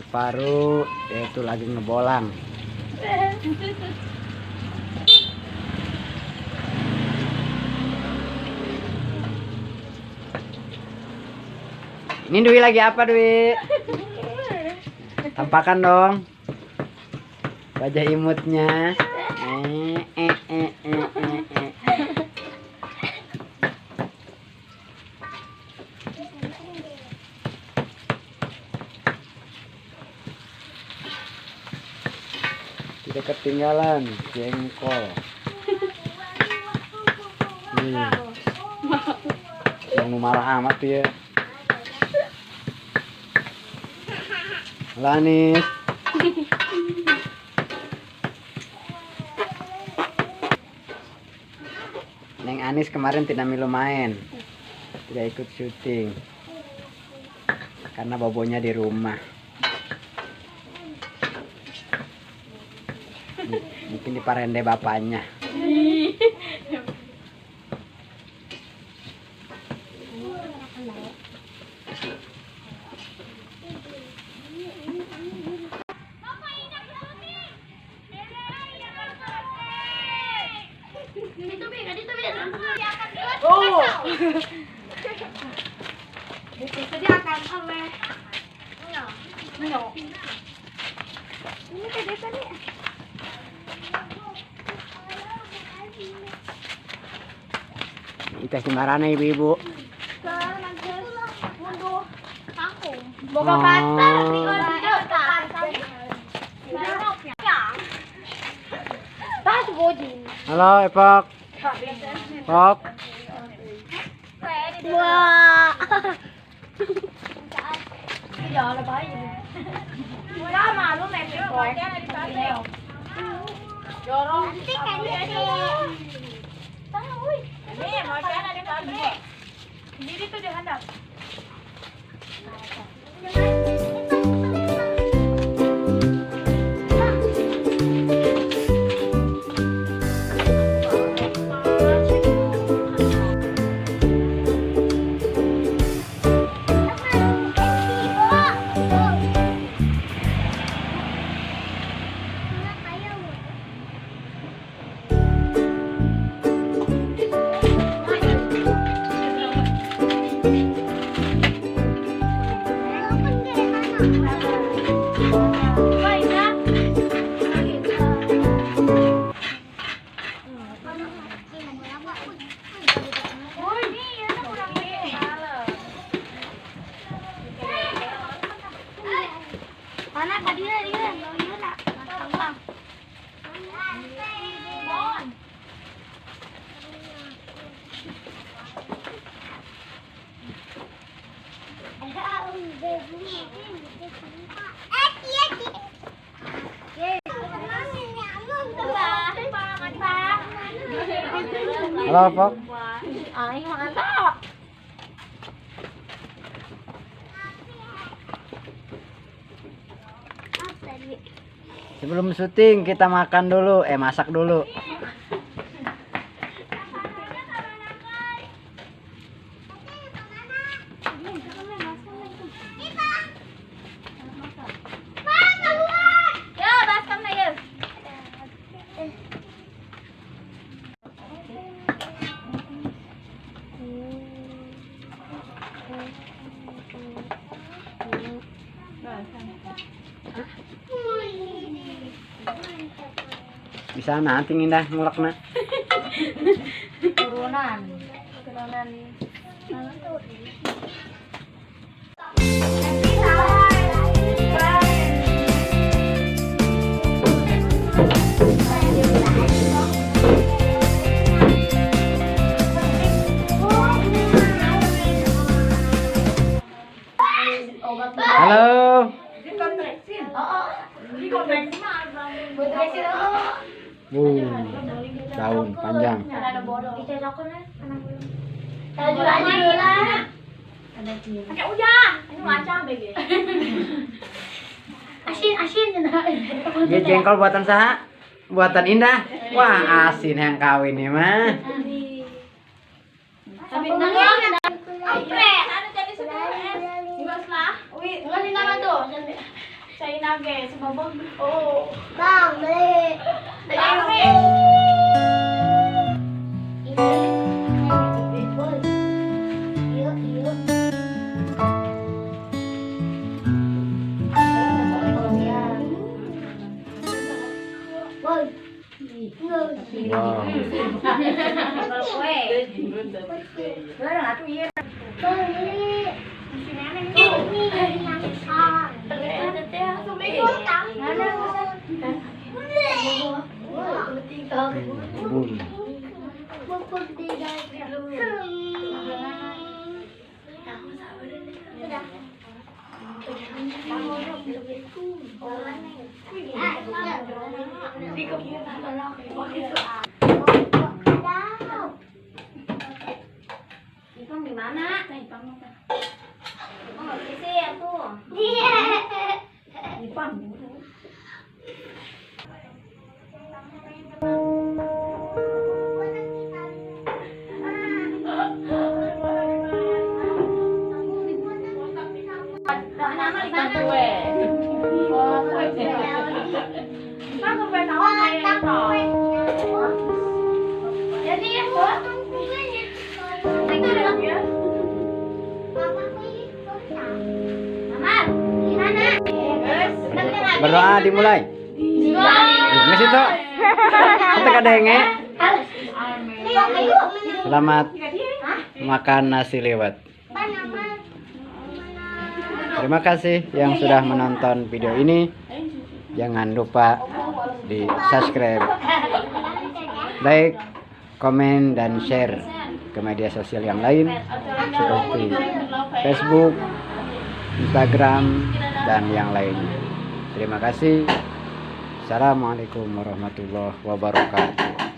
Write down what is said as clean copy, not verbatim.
Paru yaitu lagi ngebolang. Ini Dwi lagi apa, Dwi? Tampakan dong wajah imutnya. Tidak ketinggalan jengkol. Nih. Yang marah amat ya. Lanis. Neng Anis kemarin tidak milu main, tidak ikut syuting karena bobonya di rumah. Mungkin di parende bapaknya. Oh. Tes di marana ibu-ibu. Boga pasar. Halo, Epok. Pok. Wah. Halo, Pok. Sebelum syuting kita makan dulu, masak dulu. Bisa nanti ngindah ngulekna. Turunan. Turunan. Halo. Daun panjang. Ya jengkol buatan saha? Buatan Indah. Wah, asin yang kawin nih mah. Nage sumabog. Oo. Bang, bali. Dami. Wow. Boom. Ipang di mana? Ipang. Ipang sih aku. Ipang. Berdoa dimulai. Geus itu. Teu kadenge. Selamat makan nasi liwet. Terima kasih yang sudah menonton video ini. Jangan lupa di subscribe, like, komen, dan share ke media sosial yang lain seperti Facebook, Instagram, dan yang lainnya. Terima kasih. Assalamualaikum warahmatullahi wabarakatuh.